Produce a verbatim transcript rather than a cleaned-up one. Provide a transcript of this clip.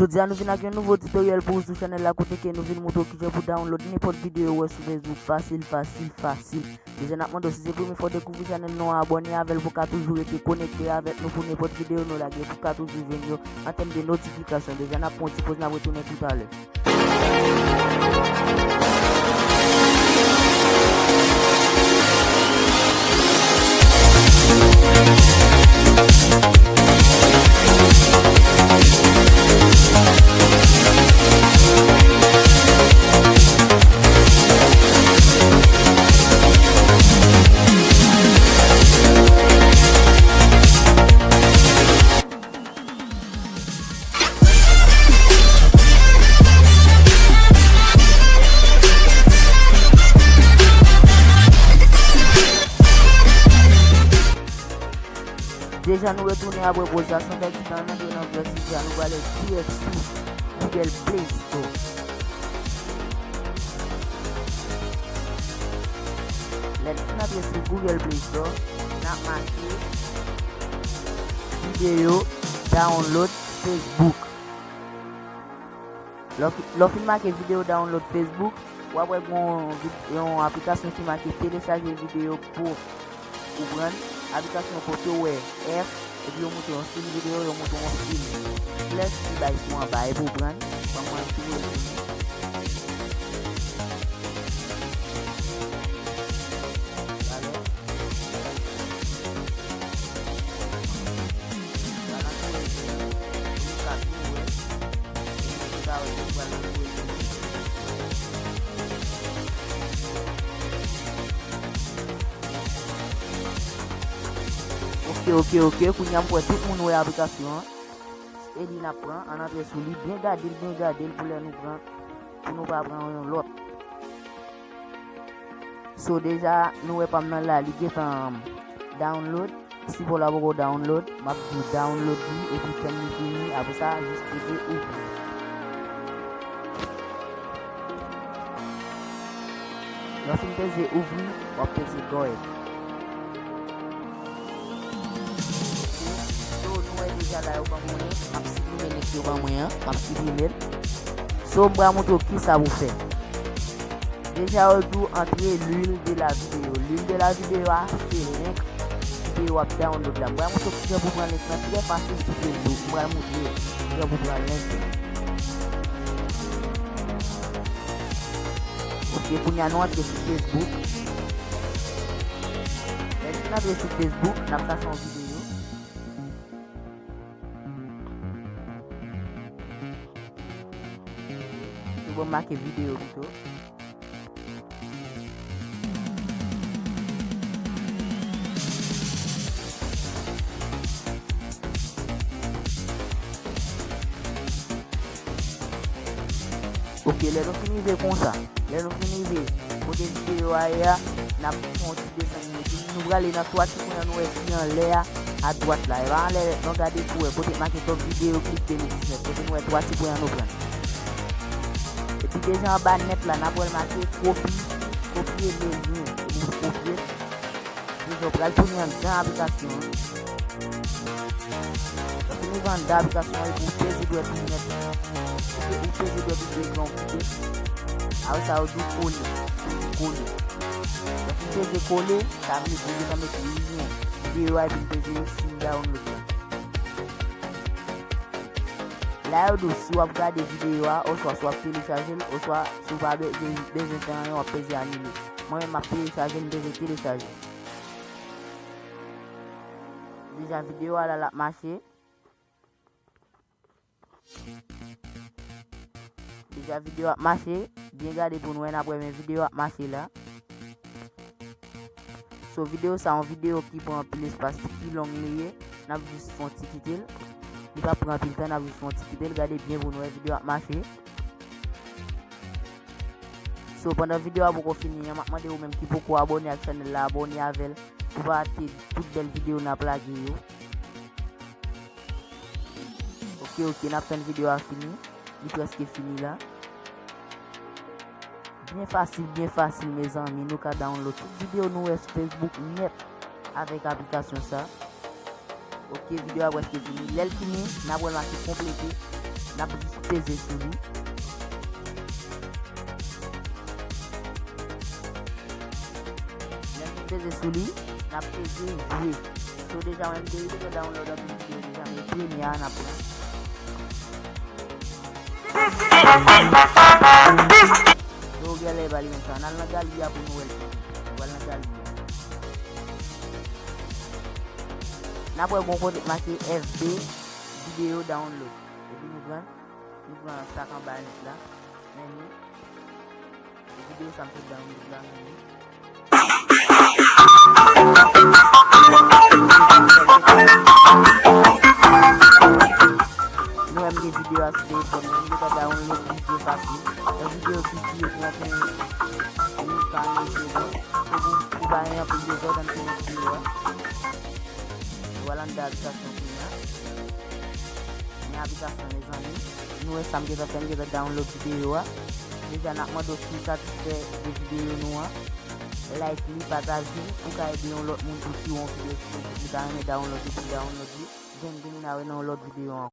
Jodi a nou vin ak yon nouvo tutorial pou ou sou chanèl la, kote ke nou vin montre w kijan pou download nenpòt videyo ou wè sou Facebook fasil, fasil, fasil. Deja n ap mande w, si se premye fwa w dekouvri chanèl nou an, abòne avè l pou w ka toujou rete konekte avèk nou pou nenpòt videyo nou lage, pou w ka toujou jwenn yo an tèm de notifikasyon. Deja n ap pran yon ti poz, n ap retounen toutalè. Deja nou retounen apre poz la, san pèdi tan, n antre nan vèsi a, nou prale dirèk sou Google Play Store. Lè n fin antre sou Google Play Store, n ap mache videyo download Facebook. Lè w fi-, lè w fin make videyo download Facebook, w ap wè gen yon vid-, yon aplikasyon ki make telechaje videyo pou ou pran. Aplikasyon kote w wè F, epi yo montre yon stil videyo, yo montre yon fim. Lè ti bay sou anba, epi w pran. Ban mwen tou retounen. Talè. Pral antoure li. Li ka byen wè. Li ka wè li pral antoure li. Ok, ok, ok. Kounye a m kwè tout moun wè aplikasyon an. E li n ap pran, ann antre sou li. Byen gade l, byen gade l pou lè nou pran, pou nou pa pran yon lòt. So, deja, nou wè pa m nan la, li gentan download. Si pa w la poko download, m ap di w download li, epi tann li fini, apre sa, jis peze ouvri. Lè w fin peze ouvri, w ap peze go ahead. Ok. So, nou wè deja la, yo ban mwen, m ap siprime link yo ban mwen an, m ap siprime l. So, m pral montre w kisa pou fè. Deja, yo di w antre l'huile de la vidéo. L'huile de la vidéo a, se link videyo w ap download la. M pral montre w kijan pou pran link lan trè fasil sou Facebook. M pral montre w kijan pou pran link lan. Ok, kounye a nou antre sou Facebook. Lè n fin antre sou Facebook, n ap chache yon videyo. Nou bon make videyo pito. Ok, lè nou fin rive konsa, lè nou fin rive kote videyo a ye a, n ap fè yon ti desann. Nou prale nan twa ti pwen an nou wè ki anlè a, adwat la. E pa anlè, non, gade pou wè kote make top videyo clip de mil diznèf, kote nou wè twa ti pwen an nou pran. Epi deja anba nèt la, n ap wè l make kopi, kopye le lyen. Epi nou kopye. Deja w pral tounen anndan aplikasyon an. Lè w fin rive anndan aplikasyon an, epi w peze dwèt ou nèt. Ou pe-, ou peze dwèt ou byen gran ou kite. Apre sa, yo di w kole. Kole. Lè w fin peze kole, sa vle di w gentan mete lyen videyo a epi w peze siy download la. La, yo di w si w ap gade videyo a, oswa si w ap telechaje l, oswa si w pa be-, be-, bezwen fè anyen, w ap peze anile. Mwen menm, m ap telechaje, m peze telechaje. Deja videyo a la, l ap mache. Deja videyo ap mache. Byen gade pou n wè, n ap wè men videyo ap mache la. So, videyo sa, yon videyo ki pran anpil espas, ki long li ye. N ap jis fè yon ti kite l. Li pa pran anpil tan, n ap jis fè yon ti kite l. Gade byen pou n wè videyo ap mache. So, pandan videyo a poko fini an, m ap mande ou menm ki poko abòne ak chanèl la, abòne avè l pou pa rate tout bèl videyo n ap lage yo. Ok, ok, n ap tann videyo a fini. Li prèske fini la. Byen fasil, byen fasil, mezanmi. Nou ka download tout videyo nou wè sou Facebook nèt avèk aplikasyon sa. Ok, videyo a prèske fini. Lè l fini, n ap wè l make konplete. N ap jis peze sou li. Lè n fin peze sou li, n ap peze jwe. So deja, mwen m te deja download anpil videyo deja, men premye a n ap pran. So, ou genlè ba li menm sa. N al nan galri a pou nou wè l. Nou pral nan galri a. N ap wè gon kote k make F B video download. Epi nou pran, nou pran sa k anba nèt la. Men nou, videyo sa m sot download la, men nou. Nou wè m gen videyo a sou telefòn mwen, m gentan download li byen fasil. Yon videyo ki dire trant minit, karannde segonn. Se pou, pou pa gen anpil dezòd, ann fini videyo a. Nou al anndan aplikasyon kounye a. Men aplikasyon, mezanmi. Nou wè sa m gentan fè, m gentan download videyo a. Deja, n ap mande w si w satisfè de videyo nou an. Like li, pataje l, ou ka ede yon lòt moun tou si w wè yon videyo sou Facebook, li ta renmen download li, pou l download li. Jwenn Gemina yo nan yon lòt videyo ankò.